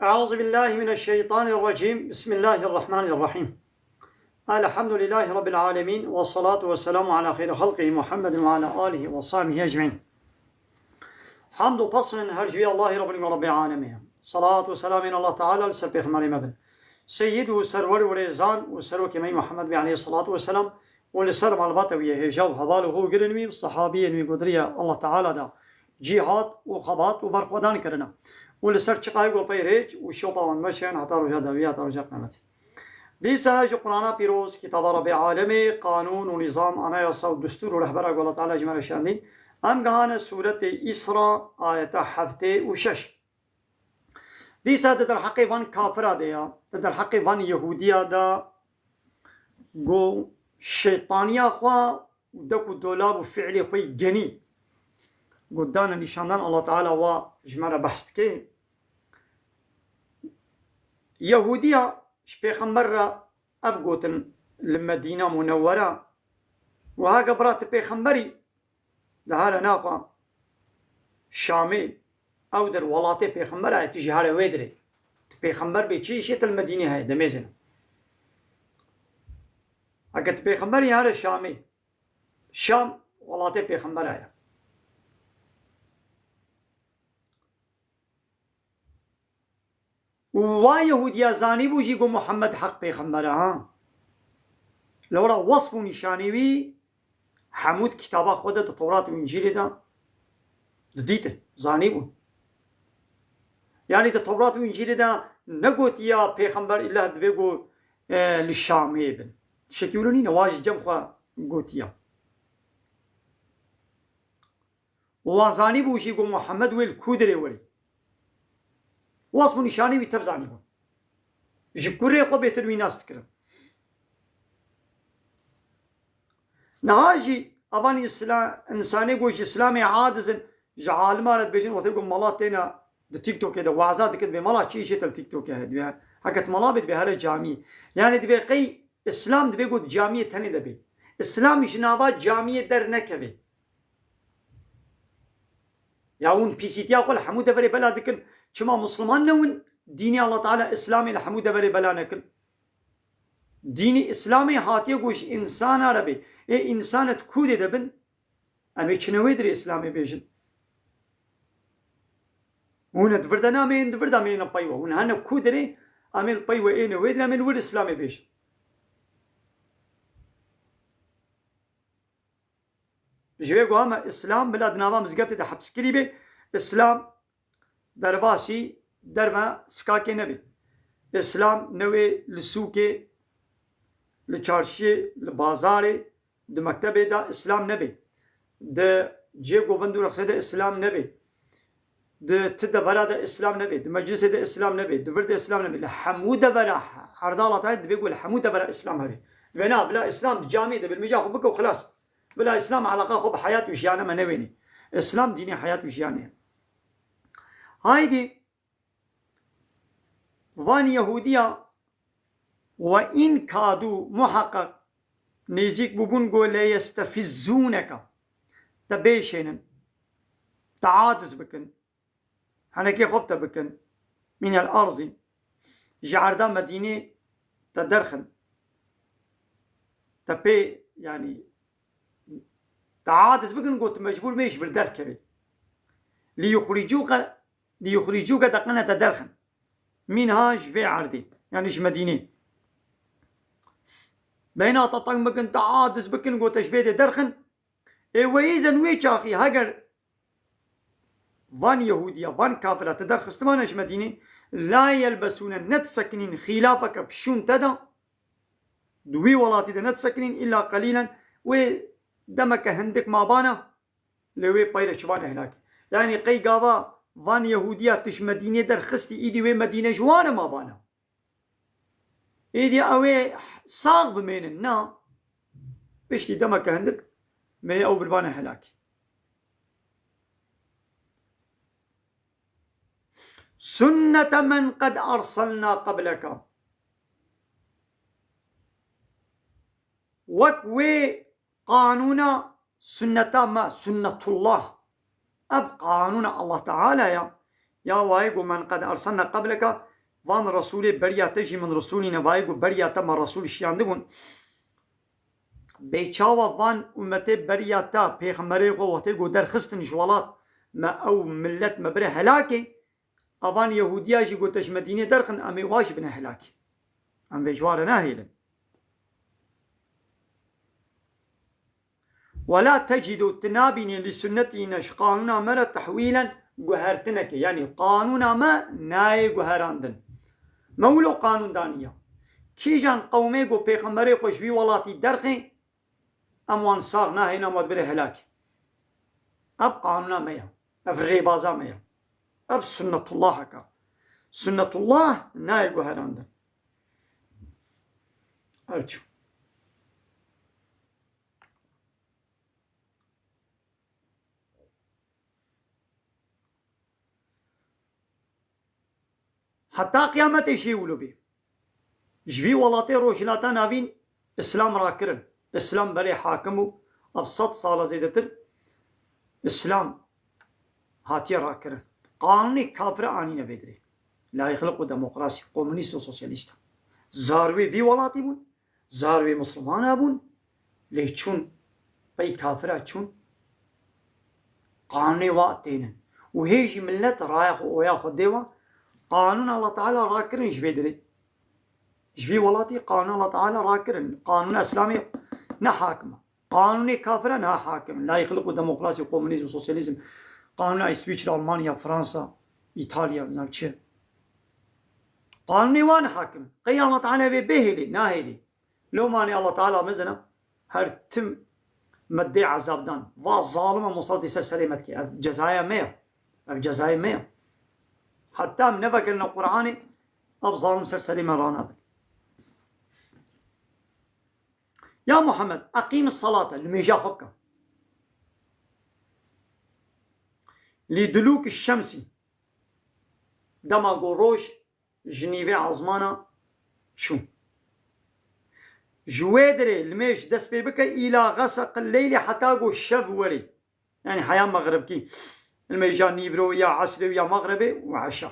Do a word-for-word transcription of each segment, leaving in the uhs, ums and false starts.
أعوذ بالله من الشيطان الرجيم. بسم الله الرحمن الرحيم. الحمد لله رب العالمين، والصلاة والسلام على خير خلقه محمد وعلى آله وصحبه أجمعين. Hamd û pesn her ji vî Allahî Rabbî Rabbî Alemê ye. Salat û selamên Allah Teala li ser Pêxemberê me bin. Seyyid û serwer û rêzan û serokê me Muhammed Bey aleyhissalatu vesselam û li ser malbata wî yê hêja û heval û hûgirên wî û sehabiyên wî ku di riya Allah Teala de cîhad û xebat û berxwedan kirine û li ser çiqayê ku pey rêç û şopa wan meşên heta roja dawî, heta roja qiyametê. Dîsa ji Qur'ana pîroz, kitaba Rabbê Alemê, qanûn û nîzam, anayasa û destûr û rehbera ku Allah Teala ji me re şandî, em gihane sûretê Îsra, ayeta heftê û şeş. Dîsa di derheqê van kafira de ya, di derheqê van Yehûdiya de ku şeytaniya xwe û dek û dolab û fiilê xwe yî genî ku dane nîşandan, Allah Teala wa ji me re behs dike. Yehûdiya ji pêxember re ev gotin li Medîna Munewwera, wiha ke bira tu pêxemberî, dihare naxwe Şamê, ew der welatê pêxembera ye, tu jî here wê dirê. Tu pêxember bê, çi îşê te li Medînê heye, demêzin. Heke tu pêxemberî, here Şamê. Şam welatê pêxembera ye. Û wa Yehûdiya zanîbû jî ku Muhammed heq pêxember e, ha. Lewra wesf û nîşanî wî hemû di kitaba xwe de, di Tewrat û Încîlê de didîtin, zanîbûn. Yanî di Tewrat û Încîlê de negotiya pêxember îlla divê ku, e, li Şamê bin. Tiştekî wilo nîne, wa ji cem xwe gotiya. Û wan zanîbû jî ku Muhammed wê li ku dirê werî. Wesf û nîşanî wî tev zanîbûn. Ji kurê xwe bêtir wî nas dikirin. Niha jî avan îsla-, însanê ku ji Îslamê aciz in, ji alima re dibêjin, wextê ku mala têne di TikTokê de waza dikin, dibê mala çi îşê te li TikTokê heye, dibê heke tu mala bê, dibê here camiyê. Yanî dibê qey Îslam dibê ku di camiyê tenê de bê. Îslam ji nava camiyê dernekeve. Ya hûn pîsîtiya xwe li hemû deverê bela dikin. Çima Misliman ne hûn dînê Allah Teala Îslamê li hemû deverê bela nekin? Dînê Îslamê hatiye ku ji însana re bê. Ê însanet kûdê de bin, em ê çine wê dirê Îslamê bêjin. Hûn di vir de ne, em ê di vir de, em ê ne pey we. Hûn hene kû dirê, em ê li pey we êne wê dirê, em ê li wir Îslamê bêjin. Ji vê guha me Îslam bila di nava mizgeftê de hepskirî bê. Îslam derbasî derve sikakê nebê. Îslam newê li sûkê, li çarşiyê, li bazarê, di mektebê de Îslam nebê. Di cê govend û rexsê de Îslam nebê. Di ti devera de Îslam nebê, di meclisê de Îslam nebê, di vir de Îslam nebê. Li hemû devera erdala te dibê ku li hemû devera Îslam hebe. Vêna bila Îslam di camiyê de bilmêja xwe bike û xilas. Bila Îslam eleqa xwe bi heyat û jiyana me newênê. Îslam dînê heyat û jiyanê ye. Haydî van Yehûdiya we în kadû muheqeq nêzîk bûbûn ku le yestefizzûneke. Te bêşênin. Te aciz bikin. Henekê xwe bi te bikin. Mînel arzî. Ji erda Medînê te derxin. Te pê, yanî, te aciz bikin, got, mecbûr bê ji vir derkevê. Li yuxrîcûke, li yuxrîcûke te qine te derxin. Mînha ji vê erdê, yanî ji Medînê. Beyna te teng bikin, te aciz bikin, got, te ji vê dê derxin. Ê weyîzen wê çaxî heger van Yehûdiya, van kafira te derxistimane ji Medînê, la yelbesûne, ne disekinîn xîlafeke bi şûn te de, di wî welatî de ne disekinîn, îlla qelîlen, wê demeke hindik mabana, lê wê peyre çibane hilakê. Yanî qey gava van Yehûdiya tu ji Medînê derxistî, îdî wê Medîne ji wan e mabana. Êdî ew ê sax bimênin, na. Piştî demeke hindik me ew birbane helakî. Sunnete men qed erselna qebleke. Wek wê qanûna sunneta me, sunnetullah. Ev qanûna Allah Teala ya. Ya wayê ku men qed erselna qebleke, van Resûlê beriya te jî min Resûlî ne, vayê ku beriya te me Resûl şiyandibûn. Bê çawa van ummetê beriya te pêxemberê xwe wextê ku derxistin ji welat me ew millet me bire helakê, a van Yehûdiya jî ku te ji Medînê derxin, em ê wa jî bine helakê. Em vê ji wa re nahêlin. Wela tecidu, tu nabînî, li sunnetîne, ji qanûna me re tehwîlen, guhertinekê. Yanî qanûna me nayê guherandin. Me wilo qanûn daniya. Kîjan qewmê ku pêxemberê xwe ji wî welatî derxê, em wan sax nahêne, em wan dibêne helakê. Ev qanûna me ya. Ev rêbaza me ya. Ev sunnetullaheke. Sunnetullah nayê guherandin. Ev çi? Heta qiyametê jî wilo bê. Ji vî welatê Rojhilata Navîn Îslam rakirin. Îslam belê hakim bû. Ev sed sala zêdetir Îslam hatiye rakirin. Qanûnê kafir anîne vê dirê. Layîqlik û demokrasî, komunîst û sosyalîst. Zarwê vî welatî bûn. Zarwê Mislimana bûn, lê çûn pey kafira çûn, qanûnê wa tênin. Û hê jî millet raya xwe, oya xwe dê wa, qanûna Allah Teala rakirin ji vê dirê. Ji vî welatî qanûna Allah Teala rakirin. Qanûna Îslamê ne hakim e. Qanûnê kafira ne hakim. Layîqlik û demokrasî, komunîzm, sosyalîzm, qanûna Îswîçre, Almanya, Fransa, Îtalya, nizam çi. Qanûnê wan hakim. Qey Allah Teala vê bihêlê, nahêlê. Lomanê Allah Teala mezina her tim me dê ezab dan. Va zalima musaltî ser serê me dike. Ev cezaya me ya. Ev cezaya me ya. Heta em nevekirine Qur'anê, ev zalim ser serê me ranabin. Ya Muhammed, eqîm salate, limêja xwe bike. Li dulûk şemsî, dema ku roj ji nîvê ezmana çû. Ji wê dirê limêj dest pê bike, îla xeseqil leylî, heta ku şev werê. Yanî heya mexribkî. Limêja nîvro ya esrê û ya mexribê û eşa.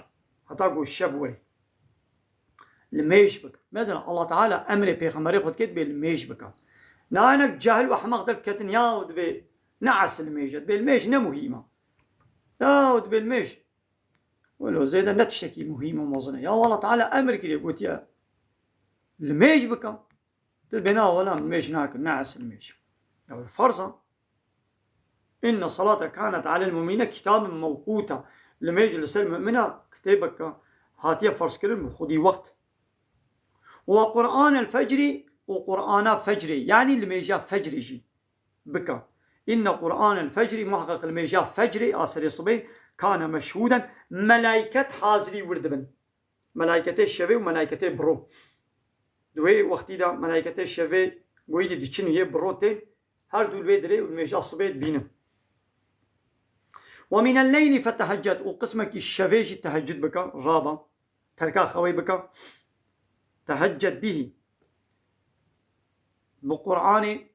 Heta ku şev werê. Limêj bike. Mesela Allah Teala emrê pêxemberê xwe dike dibê limêj bike. Na hinek cahil û ehmeq derdiketin ya dibê ne esl limêj e. Dibê limêj ne muhîm e. Ya dibê limêj. Welo zêde ne tiştekî muhîm û mezin e. Ya Allah Teala emir kiriye, gotiye, limêj bike. Tu dibê na wela limêj nakin, ne esl limêj. Ya ferz e. Inne salate kanet alel mu'minine kitaben mewquta. Limêj li ser mu'mina kitêbeke hatiye ferz kirin bi xwedî wext. Ve Qur'anel fecrî û Qur'ana fecrê, yanî limêja fecrê jî bike. Inne Qur'anel fecrî, muheqeq limêja fecrê a serê sibê, kane meşhûden, melayket hazirî wir dibin. Melayketê şevê û melayketê biro. Di wê wextî de melayketê şevê goyî diçin û yê biro tên, her du li wê dirê û limêja sibê dibînin. Ve minel leylî fetehecced, û qismekî şevê jî tehecud bike, raba, terka xewê bike. Tehecced bihî. Bi Qur'anê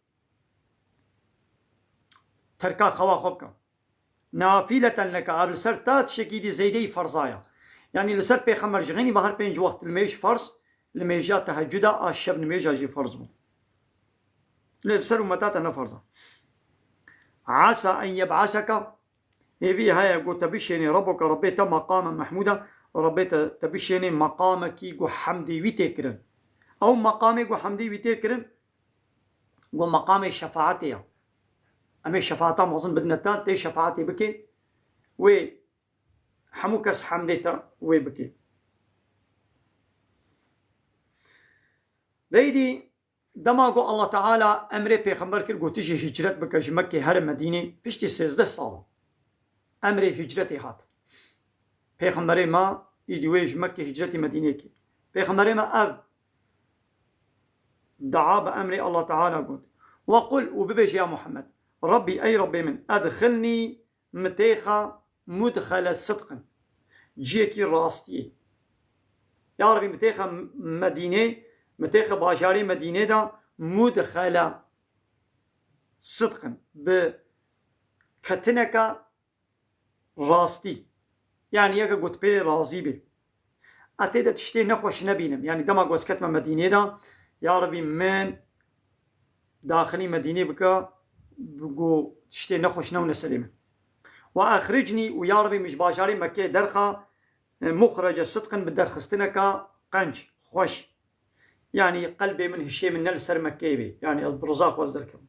terka xewa xwe bike. Nafileten leke, ev li ser ta tiştekî dî zeydeyî ferzaya. Yanî li ser pêxember ji xênî ve her pênc wext limêj ferz, limêja tehecuda a şev nimêja jî ferz bû. Lê li ser ummeta te ne ferz e. Asa en yeb'aseke, hêvî heye ku te bişênê, Rabbuke, Rabbê te, meqamen mehmûda, Rabbê te, te bişênê meqamekî ku hemdê wî tê kirin. Ew meqamê ku hemdê wî tê kirin, ku meqamê şefaetê ya. Em ê şefaeta mezin bidine te, tê şefaetê bikê, wê hemû kes hemdê te wê bikê. Deydî dema ku Allah Teala emrê pêxember kir, got, tu jî hicret bike ji Mekkê here Medînê, piştî sêzdeh sala emrê hicretê hat. Pêxemberê me îdî wê ji Mekkê hicretî Medînê kir. Pêxemberê me ev dua bi emrê Allah Teala got. Ve qul, û bibêje ya Muhammed, Rabbî, ey Rabbê min, edxilnî, mitêxa mudxele sidqin. Ciyekî rastiyê. Ya Rabbî, mitêxa Medînê, mitêxa bajarê Medînê de mudxele sidqin. Bi ketineka rastî. Yanî yeke ku tu pê razî bî. Ez tê de tiştê nexweş nebînim. Yanî dema ku ez ketime Medînê de, ya Rebî min daxilî Medînê bike, ku tiştê nexweş newne serê min. Ve exricnî û ya Rebî min ji bajarê Mekkeyê derxe, e, muxrece sidqin bi derxistineke qenc, xweş. Yanî qelbê min, hişê min ne li ser Mekkeyê bê. Yanî ez bi riza xwe ez derkevim.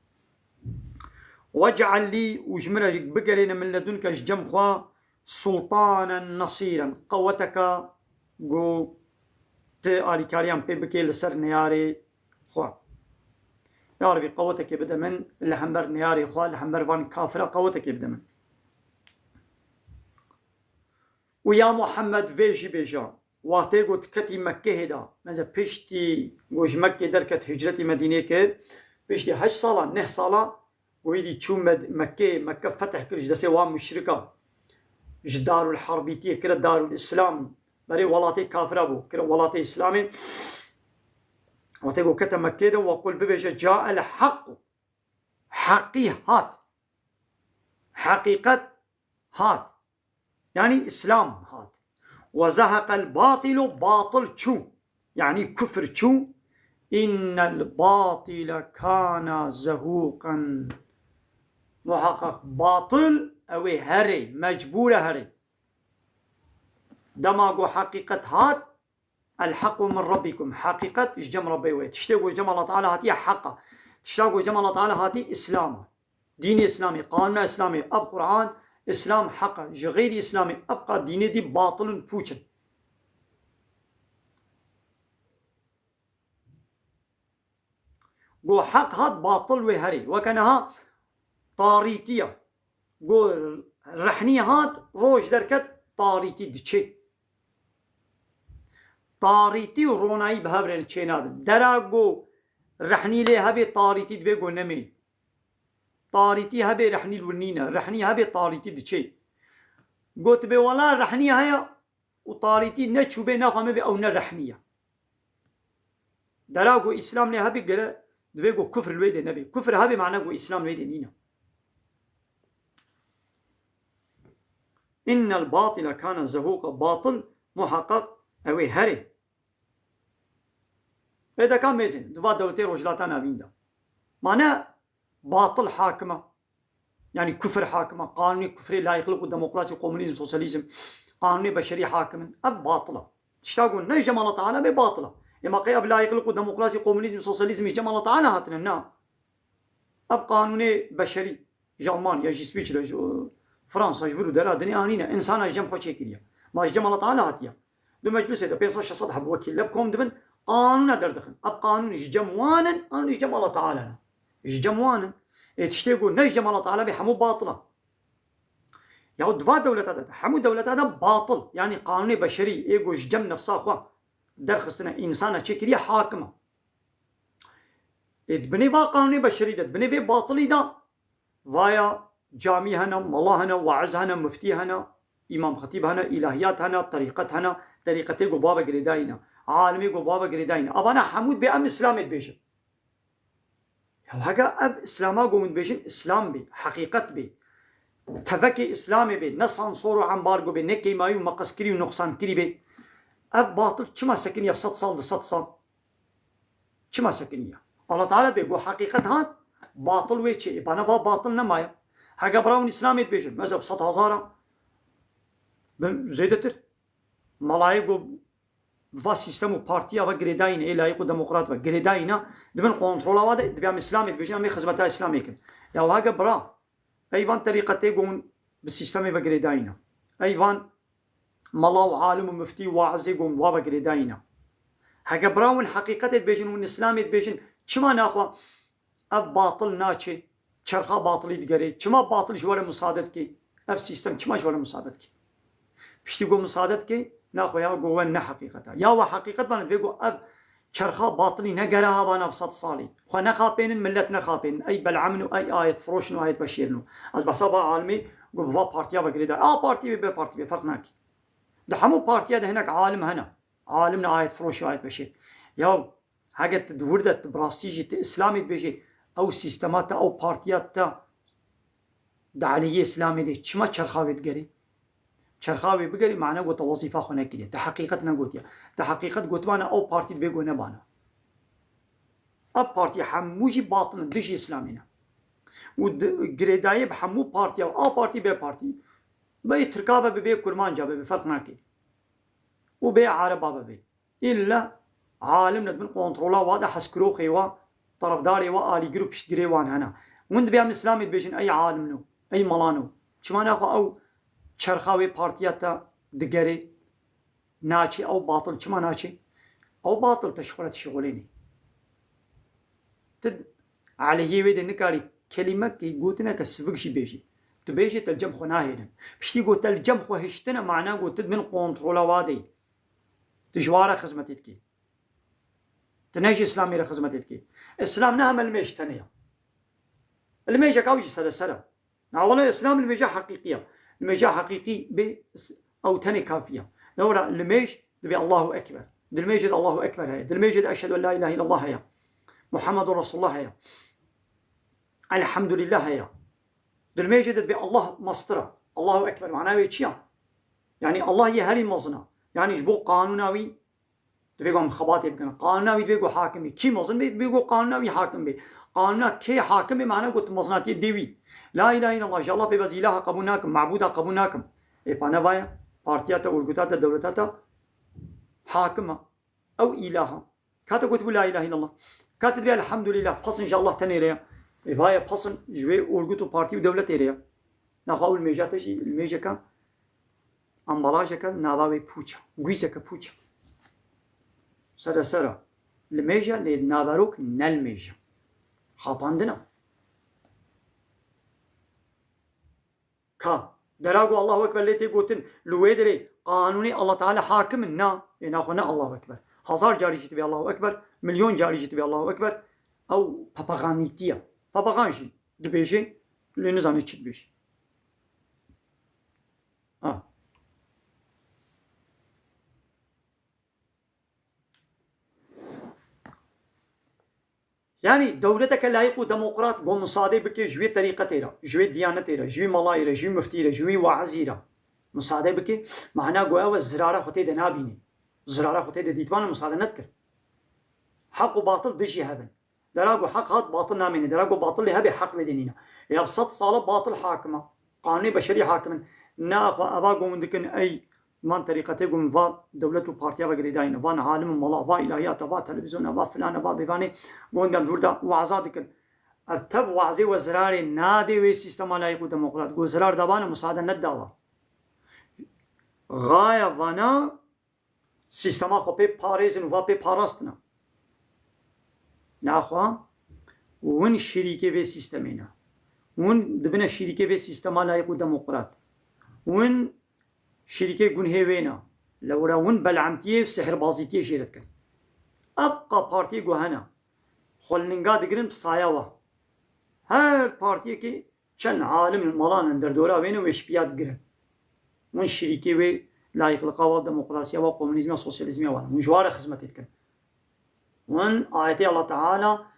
Wec'el lî û ji min re bigerêne min ledunke ji cem xwe sultanen nesîren. Qeweteke ku tu alîkariyan pê bikê li ser neyarê xwe. Ya Rebî qewetekê bide min li hember neyarê xwe, li hember van kafira qewetekê bide min. Û ya Muhammed vê jî bêje, wextê ku tu ketî Mekkehê de, mesela piştî ku ji Mekkê derket hicretî Medînê kir, piştî heşt sala, neh sala, ku êdî çû Med-, Mekkê, Mekke fetih kir ji destê wan muşrika, ji Darul Harbîtiyê kire Darul Îslam, berê welatê kafira bû, kire welatê Îslamê. Wextê ku kete Mekkê de, we qul bibêje, cael heqû, heqî hat, heqîqet hat. Yanî Îslam hat. Ve zeheqel batilu, batil çû. Yanî kufr çû. Innel batile kana zehuqen. Muhaqqaq batil ew ê herê, mecbûr e herê. Dema ku heqîqet hat, El hequ min rabbikum. Heqîqet ji cem Rebbê we. Tiştê ku ji cem Allah Teala hatiye heq e. Tişta ku ji cem Allah Teala hatî Îslam e. Dînê Îslamê, qanûna Îslamê, ev Quran, Îslam heq e. Ji xeyrî Îslamê ev qat dînê dî batil in, pûç in. Go heq hat, batil wê herê. Weke niha tarîtiya. Go rehnî hat, roj derket, tarîtî diçê. Tarîtî û ronayî bi hev re çênabin. Dera go rehnî lê hebe, tarîtî dibe go nemê. Tarîtî hebe, rehnî li wir nîne. Rehnî hebe, tarîtî diçê. Go dibe wela rehnî heye û tarîtî neçûbe, naxwe me be ew ne rehnî ye. Dera ku Îslam lê hebe gere, divê ku kufr li wê de nebe. Kufr hebe, mana ku Îslam lê de nîne. Innel batile kane zehuqa. Batil muhaqqaq ew ê herê. Ê deka mêzin, di va dewletê Rojhilata Navîn de. Mane batil hakim e. Yanî kufr hakim e. Qanûnê kufrê, layîqlik û demokrasî, komunîzm, sosyalîzm, qanûnê beşerî hakim in. Ev batil e. Tişta ku ne ji cem Allah Teala bê, batil e. Ê ma qey ev layîqlik û demokrasî, komunîzm, sosyalîzm ji cem Allah Teala hatine? Na. Ev qanûnê beşerî ji Almanya, ji Îsviçre, ji, e, Fransa, ji vir û dera dinê anîne. Însana ji cem xwe çêkiriye. Ma ji cem Allah Teala hatiye? Di meclisê de pênc sed şeş sed heb wekîl li bi kom dibin, qanûna derdixin. Ev qanûn ji cem wan in, an ji cem Allah Teala ne? Ji cem wan in. Ê tiştê ku ne ji cem Allah Teala bê, hemû batil e. Ya di va dewleta de, hemû dewleta de batil, yanî qanûnê beşerî, ê ku ji cem nefsa xwe derxistine, însana çêkiriye, hakim e. Ê di binê va qanûnê beşerî de, di binê vê batilî de, vaya camî hene, mala hene, waiz hene, muftî hene, îmam xetîb hene, îlahiyat hene, terîqet hene, terîqetê ku bava girêdayî ne, alimê ku bava girêdayî ne. Avana hemû dibê em Îslamê dibêjin. Ya heke ev Îslama ku hûn dibêjin, Îslam bê, heqîqet bê, tevekê Îslamê bê, ne sansor û embargo bê, ne kêmayî û meqeskirî û nuqsankirî bê, ev batil çima sekiniye sed sal, du sed sal? Çima sekiniye? Allah Teala bê, go heqîqet hat, batil wê çê. Ê bana va batil nemaye. Heke bira hûn Îslamê dibêjin, mezheb sed hezar e, bi zêdetir. Malayê go va sîstem û partiya ve girêdayî ne, ê layîq û demokrat ve girêdayî ne, di bin kontrola ve de, dibê em Îslamê dibêjin, em ê xizmeta Îslamê kin. Ya heke bira, ey van terîqetê go hûn bi sîstemê ve girêdayî ne. Ey van mala û alim û muftî û waizê go hûn wa ve girêdayî ne. Heke bira hûn heqîqetê dibêjin, hûn Îslamê dibêjin, çima naxwe ev batil naçê, çerxa batilî digerê? Çima batil ji we re musade dike? Ev sîstem çima ji we re musade dike? Piştî go musade dike, naxwe ya go we ne heqîqet e. Ya we heqîqet bane, divê go ev çerxa batilî negere ha va nav sed salî. Xwe nexapênin, millet nexapênin. Ey bel'emin û ey ayet firoşin û ayet veşêrin û. Ez behsa va alimê go bi va partiya ve girêdayî. A partî bê, bê partî bê, ferq nake. Di hemû partiya de hinek alim hene. Alim ne ayet firoş û ayet veşêr. Ya heke tu di wir de, tu bi rastî jî tu Îslamê dibêjî, ew sîstema te, ew partiya te di aleyhê Îslamê de çima çerxa wê digerî? Çerxa wê bigerî, mane got te wezîfa xwe nekiriye. Te heqîqet negotiye. Te heqîqet gotibana ew partî dibê ku nebana. Ev partî hemû jî batil in, dijî Îslamê ne. Û di, girêdayî bi hemû partiya, A partî, B partî. Bê Tirka be, bibê Kurmanca be, bi ferq nake. Û bê Ereba be, bê. Îlle alim ne, di bin kontrola wa de hezkiroxê wa, terefdarê wa, alîgir û piştgirê wan hene. Hûn dibê em Îslamê dibêjin, ey alimno, ey melano. Çima naxwe ew çerxa wê partiya te digerê? Naçê ew batil, çima naçê? Ew batil te ji xwe re dişixulênê. Tu aleyhê wê de nikarî kelimekê, gotineke sivik jî bêjî. Tu bêjê te li cem xwe nahêlin. Piştî ku te li cem xwe hiştine, mana ku tu di bin kontrola wa de yî. Tu ji wa re xizmetê dikî. Tu ne ji Îslamê re xizmetê dikî. Îslam ne heme limêj tenê ye. Limêjeka wî jî sereser e. Na wele Îslam limêja heqîqî ye. Limêja heqîqî bê s-, ew tenê kafî ye. Lewra limêj dibê Allahu Ekber. Di limêjê de Allahu Ekber heye. Di limêjê de Eşhedü en la ilahe illallah heye. Muhammedun Resulullah heye. Elhamdülillah heye. Di limêjê de dibê Allah mestir e. Allahu Ekber. Mana wê çi ye? Yanî Allah yê herî mezin e. Yanî ji bo qanûna wî Divê ku em xebatê bikin. Qanûna wî divê ku hakim bê. Kî mezin bê, divê ku qanûna wî hakim bê. Qanûna kê hakim bê, mana ku tu mezinatiyê dê wî. La ilahe illallah, ji Allah pê bez îlaha qebûl nakim, mabûda qebûl nakim. Ê pa ne vaya, partiya te, orguta te, dewleta te hakim e. Ew îlaha. Ka te gotibû la ilahe illallah. Ka te divê elhamdulillah, pesin ji Allah tenê re ye. Ê vaya pesin ji wê orgut û partî û dewletê re ye. Naxwe ew limêja te jî, limêjeke Ambalajeke nava wê pûç e. Guîzeke pûç e. Sere sere. Limêj e, lê naverok ne limêj e. Xapandin e. Ka. Dera ku Allahu Ekber lê tê gotin, li wê derê qanûnê Allah Teala hakim in, na. Ê naxwe ne Allahu Ekber. Hezar carî jî tibê Allahu Ekber, milyon carî jî tibê Allahu Ekber. Ew papaxanîtî ye. Papaxan jî dibêje, lê nizane çi dibêje. Ha. Yanî dewleteke layîq û demokrat ku misadê bike ji wê terîqetê re, ji wê diyanetê re, ji wê melayê re, ji wê miftî re, ji wê waizî re misade bike, mana ku ew e zirara xwe tê de nabîne. Zirara xwe tê de dîtibane misade nedikir. Heq û batil dijî hev in. Dera ku heq hat, batil namîne. Dera ku batil lê hebe, heq lê de nîne. Ya sed sal e batil hakim e. Qanûnê beşerî hakim in. Naxwe eva ku hûn dikin, ey van terîqetê ku hûn va dewlet û partiya ve girêdayî ne. Van alim û mala, va îlahiyata, va televîzyona, va filane, va bêvanê. Ku hûn dem dûr de waza dikin. Ev tev wazê we zirarê nadê wê sîstema layîq û demokrat. Ku zirar dabane, musade nedawa. Xaya vana Sîstema xwe pê parêzin û va pê parastina. Naxwe hûn şirîkê vê sîstemê ne. Hûn dibine şirîkê vê sîstema layîq û demokrat. Hûn şirîkê gunhê wê ne. Lewra hûn belemtiyê, sihirbazîtiyê jê re dikin. Ev qa partiyê ku hene. Xwe li ninga digirin bi saya we. Her partiyekê Çend alim û malan in derdora wê ne, wê ji piya digirin. Hûn şirîkê wê layîqliqa wa, demokrasiya wa, komunîzmiya, sosyalîzmiya wan in. Hûn ji wan re xizmetê dikin. Hûn ayetê Allah Teala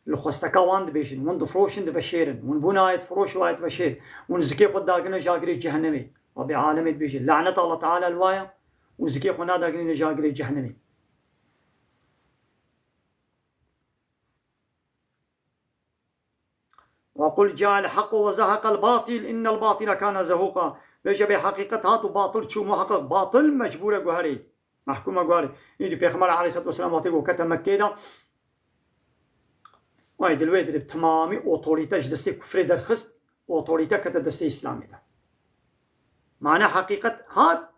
li xwesteka wan dibêjin. Hûn difroşin, diveşêrin. Hûn bûne ayetfiroş û ayetveşêr. Hûn zikê xwe dagirine ji agirê cehennemê. Rabê alemê dibêje. Laneta Allah Teala li wa ye. Û zikê xwe nadagirîne ji agirê cehennemê. وقل جاء الحق وزهق الباطل إن الباطل كان زهوقا. Bêje bê heqîqet hat û batil çû, muheqeq batil mecbûr e guherê. Mehkûm e guherê. Îdî Pêxember aleyhisselatu vesselam wextê ku kete Mekkê de, ay di wê dirê temamî otorîte ji destê kufrê derxist, otorîte kete destê Îslamê de. Mane heqîqet hat,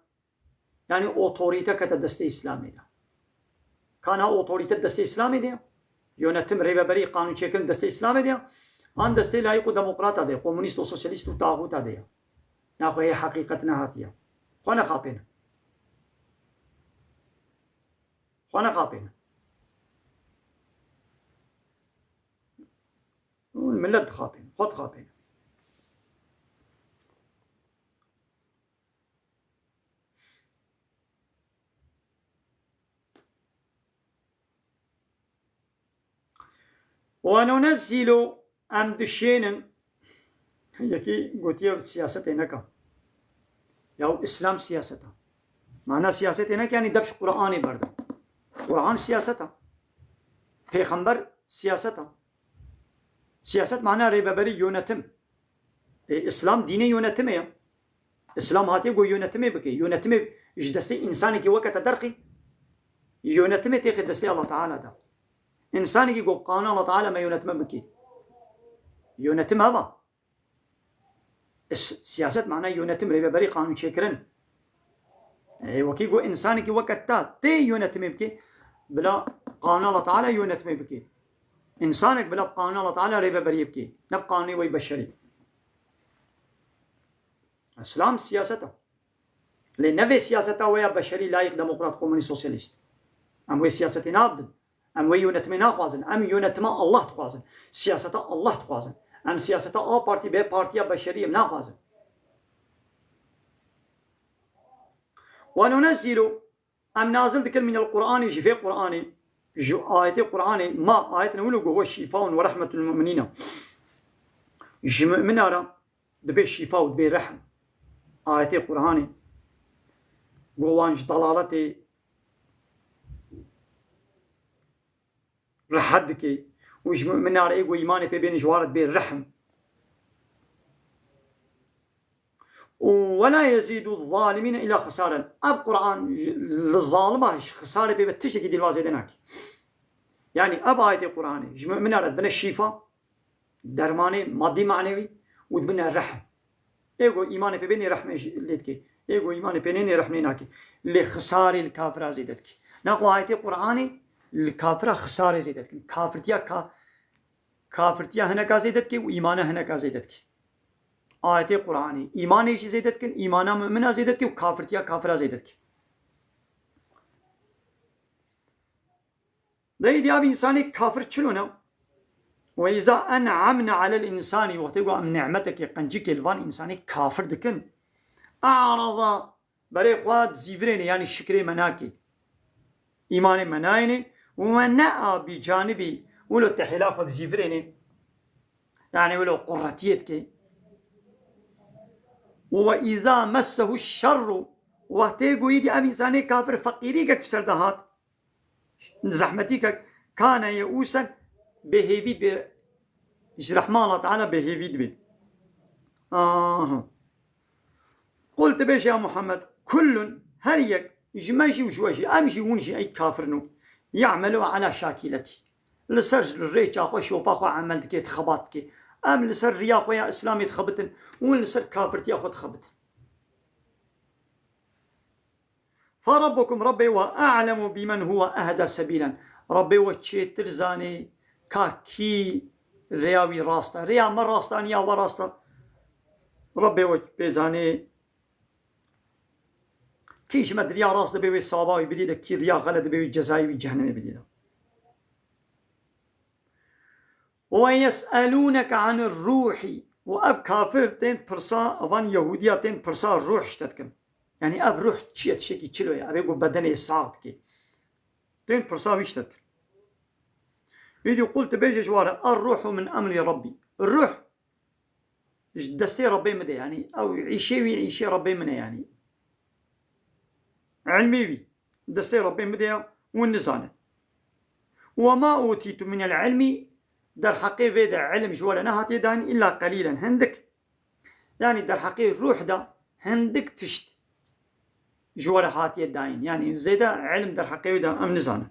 Yanî otorîte kete destê Îslamê de. Kana otorîte destê Îslamê de ye? Yönetim, rêveberî, qanûnçêkirin destê Îslamê de ye? An destê layîq û demokrata de ye, komunîst û sosyalîst û taxûta de ye? Naxwe hê heqîqet nehatiye. Xwe nexapêne. Xwe nexapêne. Hûn millet dixapêne. Xwe dixapêne. Ve nunezzilu, em dişênin, yekî gotiye siyasetê neka. Ya Îslam siyaseta. Mana siyasetê ne ki, yanî dep ji Qur'anê berde. Qur'an siyaseta. Pêxember siyaseta. Siyaset mana rêveberî, yönetim. E, Îslam dînê yönetimê ya. Îslam hatiye ku yönetimê bike. Yönetimê ji destê însanekî weke te derxî. Yönetimê têxê destê Allah Teala de. Însanekî ku qanûn Allah Teala me yönetime bike. Yönetim heva. S-, siyaset mana yönetim, rêveberî, qanûn çêkirin. E, wekî ku însanekî weke te tê yönetimê bike, bila qanûn Allah Teala yönetimê bike. Însanek bila qanûn Allah Teala rêveberiyê bike. Ne qanûnê wey beşerî. Îslam siyaseta. Lê ne vê siyaseta we ya beşerî, layîk, demokrat, komunîst, sosyalîst. Em wê siyasetê nabin. Em wê yönetimê naxwazin. Em yönetima Allah dixwazin. Siyaseta Allah dixwazin. Em siyaseta A Partî, B Partî ya beşerî em naxwazin. Ve nunezzilu, em nazil dikin minel Qur'anî, ji vê Qur'anê, ji ayetê Qur'anê, ma ayetine wilo ku huve şîfaun ve rehmetul mu'minîne. Ji mu'mina re dibe şîfa û dibe rehm. Ayetê Qur'anê ku wan ji dalaletê rehet dike û ji mu'mina re ê ku îmanê pê bêne ji wan re dibê rehm. Û "Ve la yezîdu zalimîne îla xisaren." Ev Qur'an li zalima ji xisarê pê ve tiştekî dî li wa zêde nake. Yanî ev ayetê Qur'anê ji mu'mina re dibine şîfa, dermanê madî manevî û dibine rehm. Ê ku îmanê pê bênê rehmê jî lê dike. Ê ku îmanê pê nênê rehmê nake. Lê xisarê li kafira zêde dike. Naqo ayetê Qur'anê li kafira xisarê zêde dikin. Kafirtiya ka-, kafirtiya hineka zêde dike û îmana hineka zêde dike. Ayetê Qur'anê îmanê jî zêde dikin, îmana mu'mina zêde dike û kafirtiya kafira zêde dike. Dayî diya bi însanê kafir çilo ne? Ve îza en'amne alel însani, wextê ku em nîmetekê, qencikê li van însanê kafir dikin, a'raza, berê xwe dizîvirêne, yanî şikrê me nake. Îmanê me nayêne, ve ne'a bi canibî, wilo tehêla xwe dizîvirêne. Yanî wilo qurretiyê dike. Ve îza messehu şerru, wextê ku îdî ev însanê kafir feqîrîkek bi ser de hat, zehmetîkek, kane ye'ûsen, bêhêvî dibe, ji rehma Allah Teala bêhêvî dibe. Aha. Qul, tu bêje ya Muhammed, kullun, her yek, ji me jî û ji we jî, em jî hûn jî ey kafir nû. Ya'melu ala şakîletî. Li ser rêça xwe, şopa xwe emel dike, dixebat dike. Em li ser riya xwe ya Îslamê dixebitin, hûn li ser kafirtiya xwe dixebitin. Fa rabbukum, Rabbê we, a'lemu bimen huwe ehda sebîlen. Rabbê we çêtir zanê ka kî rêya wî rast e. Rêya me rast e, an ya we rast e. Rabbê we pê zanê. Kî ji me di riya rast dibe wê saba wî bidî de, kî riya xelet dibe wê cezayê wî cehennemê bidî de. Ve yes'elûneke anir rûhî. Û ev kafir tên pirsa, evan Yehûdiya tên pirsa rûh ji te dikin. Yanî ev rûh çi ye, tiştekî çilo ye? Ev ê ku bedenê sax dike. Tên pirsa wî ji te dikin. Îdî qul, tu bêje ji wan re, "Er rûhu min emrî Rabbî." Rûh ji destê Rabbê min de, yanî ew îşê wî, îşê Rabbê min e yanî. Ilmê wî destê Rabbê min de ya, hûn nizanin. "Ve ma utîtu minel ilmî", derheqê vê de ilim ji we re nehatiye dayîn, "îlla qelîlen", hindik. Yanî derheqê rûh de hindik tişt ji we re hatiye dayîn. Yanî zêde ilim derheqê wî de em nizanin.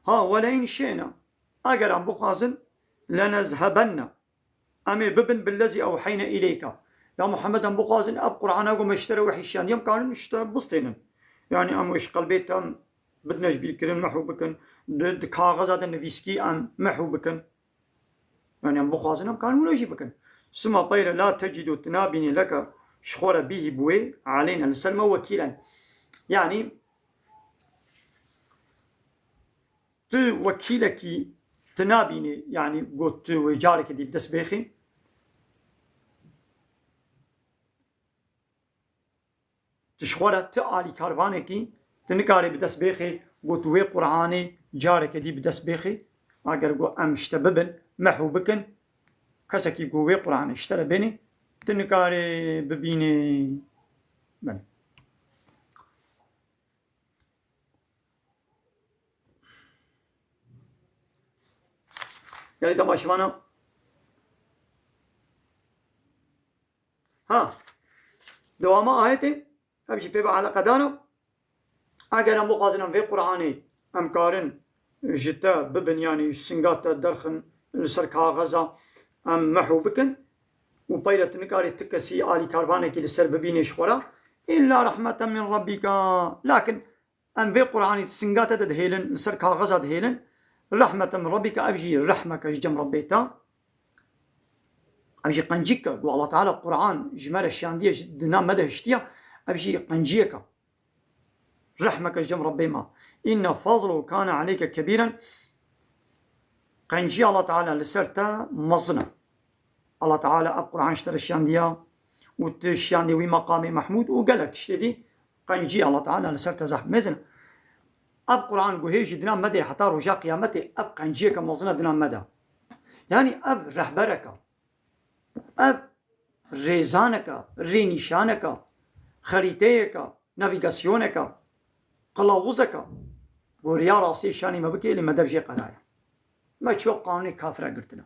Ha, "Ve le in şe'na", eger em bixwazin, "lenezhebenne", em ê bibin "billezî ewheyne îleyke". Ya Muhammed, em bixwazin ev Qur'ana ku me ji te re wehî şiyandiye, em karin ji te bistênin. Yanî em wê ji qelbê te em bidine ji bîrkirin, mehû bikin. Di, di kaxeza de nivîskî em mehû bikin. Yanî em bixwazin, em karin wilo jî bikin. "Suma peyre la tecîdu", tu nabînî, "leke", ji xwe re, "bihî", bi wê, "aleyne", li ser me, "wekîlen". Yanî tu wekîlekî, tu nabînî, yanî got tu wê carekê dî bi dest bêxî. Tu ji xwe re, tu alîkarvanekî, tu nikarî bi dest bêxî, got wê Qur'anê careke dî bi dest bêxî. Eger got em ji te bibin, mehû bikin, kesekî got wê Qur'anê ji te re bênê, Tu nikarî bibînî. Belê. Gelî temaşevana. Ha. Dewama ayetê. Ev jî pê ve eleqedar e. Eger em bixwazin em vê Qur'anê em karin ji te bibin, yanî ji singa te derxin, li ser kaxeza em mehw bikin û peyre tu nikarî tu kesî alîkarvanekî li ser bibînê ji xwe re, illa rehmeten min rabbika. Lakin em vê Qur'anî di singa te de dihêlin, li ser kaxeza dihêlin, rehmeten min rabbika, ev jî rehmeke ji cem Rebbê te. Ev jî qencîk e, ku Allah Teala Qur'an ji me re şiyandiye, ji dina me de hiştiye, ev jî qenciyek e. Rehmeke ji cem Rebbê me. Inne fazluhu kane aleyke kebîren. Qenciya Allah Teala li ser te mezin e. Allah Teala ev Qur'an ji te re şiyandiya û tu şiyandî wî meqamê Mehmûd û gelek tiştê dî. Qenciya Allah Teala li ser te zehf mezin e. Ev Qur'an guhê jî dina me de heta roja qiyametê ev qenciyeke mezin e dina me de. Yanî ev rehberek e. Ev rêzaneke, rênîşaneke, xerîteyeke, navîgasyoneke, qilawuzeke, ku riya rastî şanî me bike, lê me dev jê qeraye. Me çiyo qanûnê kafira girtine.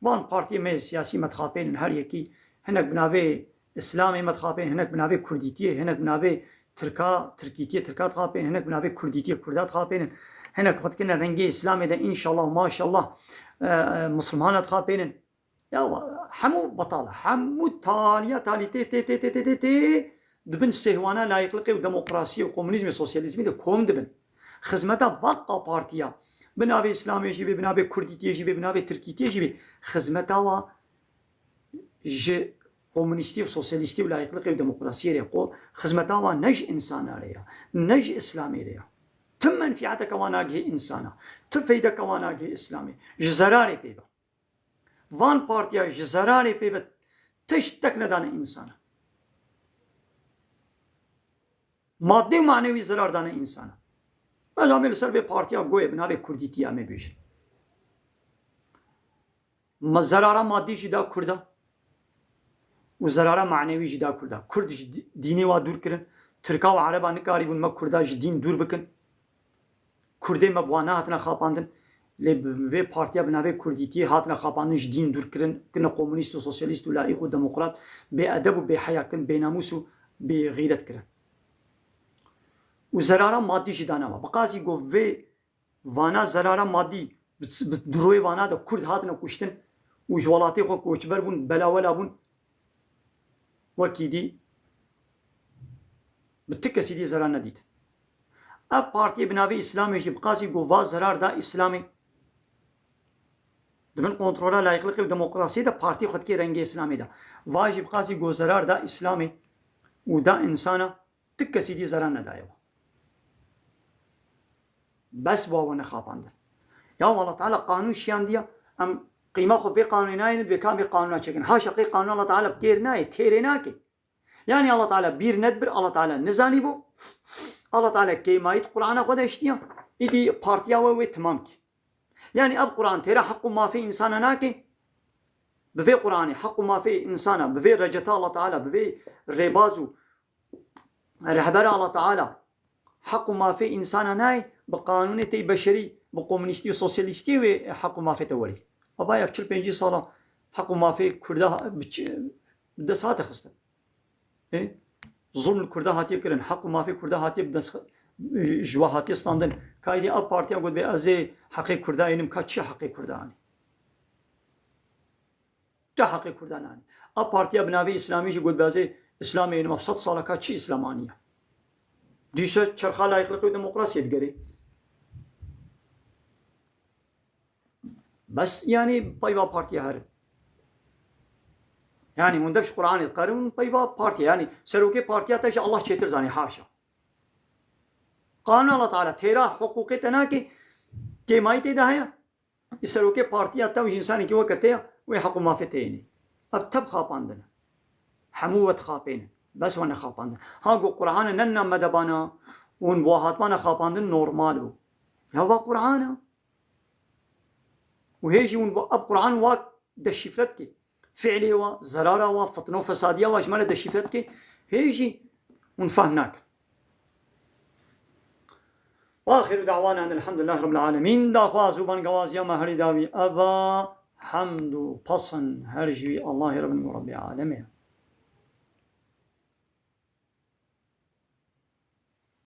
Van partiyê me siyasî me dixapênin her yekî, hinek bi navê Îslamê me dixapênin, hinek bi navê Kurdîtiyê, hinek bi navê Tirka, Tirkîtiyê Tirka dixapênin, hinek bi navê Kurdîtiyê Kurda dixapênin, hinek xwe dikine rengê Îslamê de, înşallah, maşallah, e, e, Misilmana dixapênin. Ya wa-, hemû betal, hemû taliya talî tê, tê, tê, tê, tê, tê, tê, di bin sêhwana layîqliqê û demokrasiyê û komunîzmê, sosyalîzmê de kom dibin. Xizmeta vaka partiya, bi navê Îslamê jî bê, bi navê Kurdîtiyê jî bê, bi navê Tirkîtiyê jî bê, xizmeta wa ji komunîstî û sosyalîstî û layîqliqê û demokrasiyê re xwe, xizmeta wa ne ji însana re ya, ne ji Îslamê re ya. Tu menfîeteke wa nagihê însana, tu feydeke wa nagihê Îslamê, ji zerarê pê be. Van partiya ji zerarê pê ve tiştek nedane însana. Maddi û manewî zerar dane însana. Ez amê li ser vê partiya goyê bi navê Kurdîtiya me bêjin. Me zerara maddi jî da Kurda. Û zerara manewî jî da Kurda. Kurd ji dî-, dînê wa dûr kirin. Tirka û Ereba nikarîbûn me Kurda ji dîn dûr bikin. Kurdê me bi wan nehatine xapandin, lê bi vê partiya bi navê Kurdîtiyê hatine xapandin, ji dîn dûr kirin, kirine komunîst û sosyalîst û laîq û demokrat, bêedeb û bêheya kirin, bênamûs û bêxîret kirin. Û zerara madî jî dane me. Bi qasî ku vê vana zerara madî, bi, bi duroyê vana de Kurd hatine kuştin û ji welatê xwe koçber bûn, belawela bûn, wekî dî bi ti kesî dî zerar nedît. Ev partiyê bi navê Îslamê jî bi qasî ku va zerar da Îslamê, di bin kontrola layîqliqê û demokrasiyê de partî xwe dikê rengê Îslamê de. Va jî bi qasî ku zerar da Îslamê û da însana, ti kesî dî zerar nedaye wan. Bes wa we nexapandin. Ya Allah Teala qanûn şiyandiya, em qîma xwe vê qanûnê nayêne, divê ka vê qanûna çekin. Haşa qey qanûna Allah Teala bi kêr nayê, têrê nake. Yani Allah Teala bîr nedibir, Allah Teala nizanî bû. Allah Teala kêmayî di Qur'ana xwe de hiştiya. Îdî partiya we wê timam kî. Yani ev Qur'an têra heq û mafê însana nake. Bi vê Qur'anê heq û mafê însana, bi vê receta Allah Teala, bi vê rêbaz û rehbera Allah Teala heq û mafê însana nayê, bi qanûnê tey beşerî, bi komunîstî û sosyalîstî wê heq û mafê te werî. Ava ya çil pêncî sala heq û mafê Kurda ha-, bi çi, bi dest hate xistin. E? Zulm li Kurda hatiye kirin, heq û mafê Kurda hatiye bi dest xi-, ji we hatiye standin. Kaydê ev partiya got bê ez ê heqê Kurda ênim, ka çi heqê Kurda anî? Tu heqê Kurdan anî. A partiya bi navê Îslamî jî got, bazê Îslamê ênim, sed sala ka çi Îslam aniye? Dîse çerxa layîqliqê û demokrasiyê digerê. Bes, yanî, peyva partiya herin. Yanî, hûn dev ji Qur'anê diqerin, hûn peyva partiya. Yanî, serokê partiya te ji Allah çêtir zanî, haşa. Qanûn Allah Teala têra hiqûqê te nake, kêmayî tê de heye. Î serokê partiya te û ji însanekî weke te ya, wê heq û mafê te yê nê. Ev tev xapandin e. Hemû we dixapênin. Bes we nexapandin. Ha, ku Qur'an e, ne name de bana, hûn bi hatmana xapandin normal bû. Ya va Qur'an e. Û hê jî hûn bi ev Qur'an wa deşîfre dikê. fiilê wa, zerara wa, fitne û fesadiya wa ji me re deşîfre dike, hê jî hûn fehm nakin. Wa axiru da'wana enel hamdulillahî rabbil alemîn. Daxwaz û bangawaziya me herî dawî eva, hemd û pesin her ji wî Allahê Rebin û Rebbê alemê.